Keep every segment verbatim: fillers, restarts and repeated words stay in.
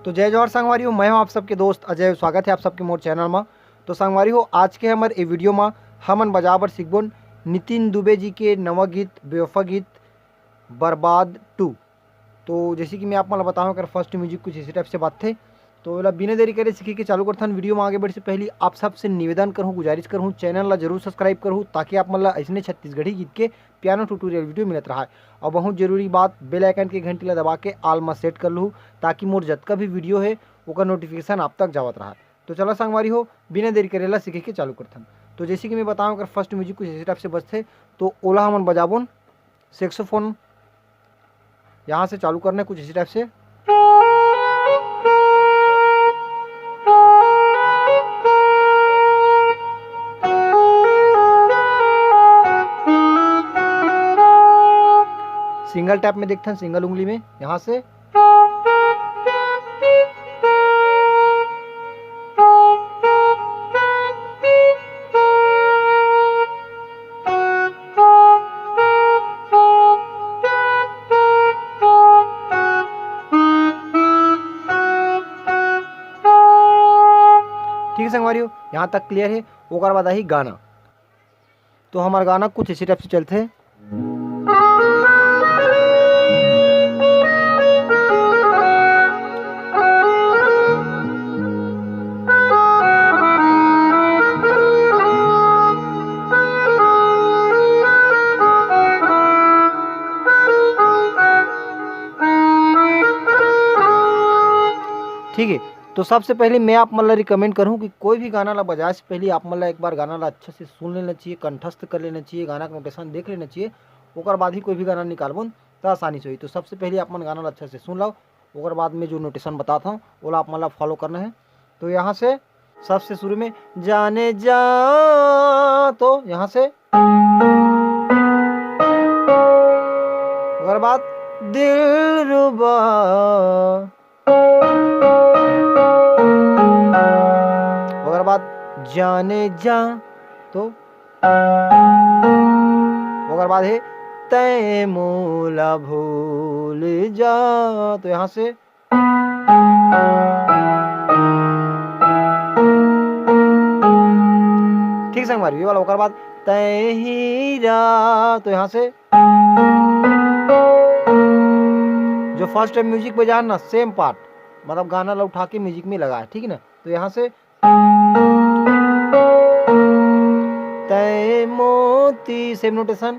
तो जय जोहार संगवारी हो, मैं हूं आप सबके दोस्त अजय। स्वागत है आप सबके मोर चैनल मा। तो संगवारी हो, आज के हमर ए वीडियो मा हमन बजाए बर सीखबोन नितिन दुबे जी के नवा गीत, बेवफा गीत, बर्बाद टू। तो जैसे कि मैं आप मन ल बताऊं, एकर फर्स्ट म्यूजिक कुछ इसी टाइप से बाजथे। तो एला बिना देरी करे सीखे के चालू करथन। वीडियो में आगे बढ़े से पहले आप सबसे निवेदन करहूँ, गुजारिश करहूँ, चैनल ला जरूर सब्सक्राइब करहूँ, ताकि आप मन ला अइसने छत्तीसगढ़ी गीत के पियानो ट्यूटोरियल वीडियो मिलत रहा। और बहुत जरूरी बात, बेल आइकन के घंटी ला दबा के ऑल मा सेट कर लूँ, ताकि मोर जतका भी वीडियो है, ओकर नोटिफिकेशन आप तक जावत रहा। तो चला संगवारी हो, बिना देरी करे ला सीखे के चालू करथन। तो जैसे कि मैं बताऊँ, एकर फर्स्ट म्यूजिक कुछ इसी टाइप से बजथे। तो ओला हमन बजाबोन सैक्सोफोन। यहाँ से चालू करना है कुछ इसी टाइप से। सिंगल टैप में देखते हैं, सिंगल उंगली में यहाँ से। ठीक है संगवारी हो, यहाँ तक क्लियर है। ओकर बाद आही गाना। तो हमार गाना कुछ इसी टाइप से चलथे। ठीक है, तो सबसे पहले मैं आप मन ला रिकमेंड करूँ कि कोई भी गाना ला बजाए से पहले आप मन ला एक बार गाना ला अच्छा से सुन लेना चाहिए, कंठस्थ कर लेना चाहिए, गाना का नोटेशन देख लेना चाहिए। ओकर बाद ही कोई भी गाना निकालबोन त आसानी से होई। तो सबसे पहले आप मन गाना ला अच्छा से सुन लो, ओकर बाद में जो नोटेशन बताता हूँ, ओला आप मन ला फॉलो करना है। तो यहाँ से सबसे शुरू में जाने जा, तो यहाँ से, ओकर बाद दिलरुबा, ओकर बाद जाने जा, तो ओकर बाद है तय मोला भूल जा। तो यहाँ से ठीक संगवारी, ये वाला। ओकर बाद तय हीरा, तो यहाँ से जो फर्स्ट टाइम म्यूजिक बजा है ना, सेम पार्ट, मतलब गाना ला उठा के म्यूजिक में लगा है, ठीक है ना। तो यहाँ से तय मोती, सेम नोटेशन।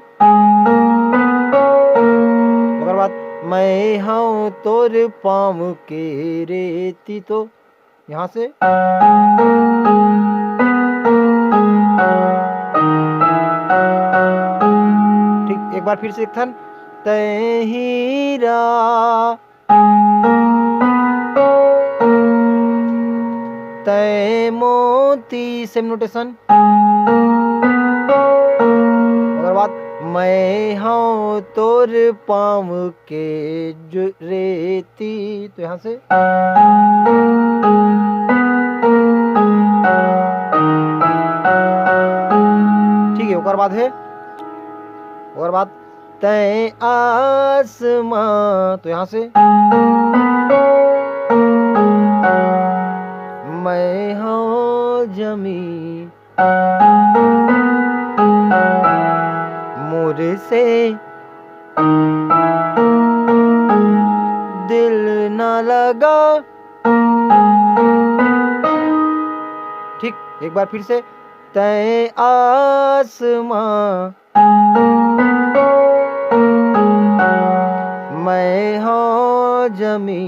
ओकर बाद मैं हूँ तोर पाँव के रेती, तो यहाँ से ठीक एक बार फिर से एक थन, तय हीरा, तय मोती, सेम नोटेशन। ओकर बाद मैं हूँ तोर पाँव के जो रेती, तो यहाँ से ठीक है। ओकर बाद है, ओकर बाद तय आसमां, तो यहाँ से मैं हूँ जमी मोर से दिल ना लगा। ठीक, एक बार फिर से, तय आसमां मैं हूँ जमी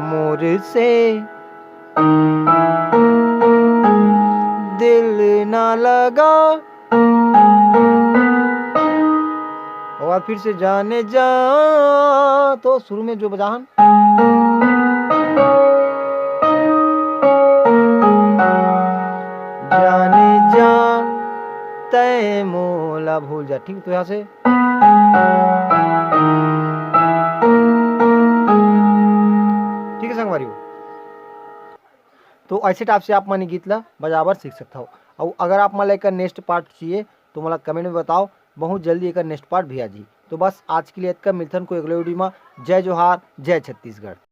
मोर से दिल ना लगा। और फिर से जाने जा, तो शुरू में जो बजा हन, जाने जा तय मोला भूल जा, ठीक है। तो यहाँ से ठीक है संगवारी हो, तो ऐसे टाइप से आप मन गीत ला बजाबर सीख सकता हो। और अगर आप मन ला एकर नेक्स्ट पार्ट चाहिए तो मोला कमेंट में बताओ, बहुत जल्दी एकर नेक्स्ट पार्ट भी आ जी। तो बस आज के लिए इतना, मिलथन कोई अगले वीडियो में। जय जोहार, जय छत्तीसगढ़।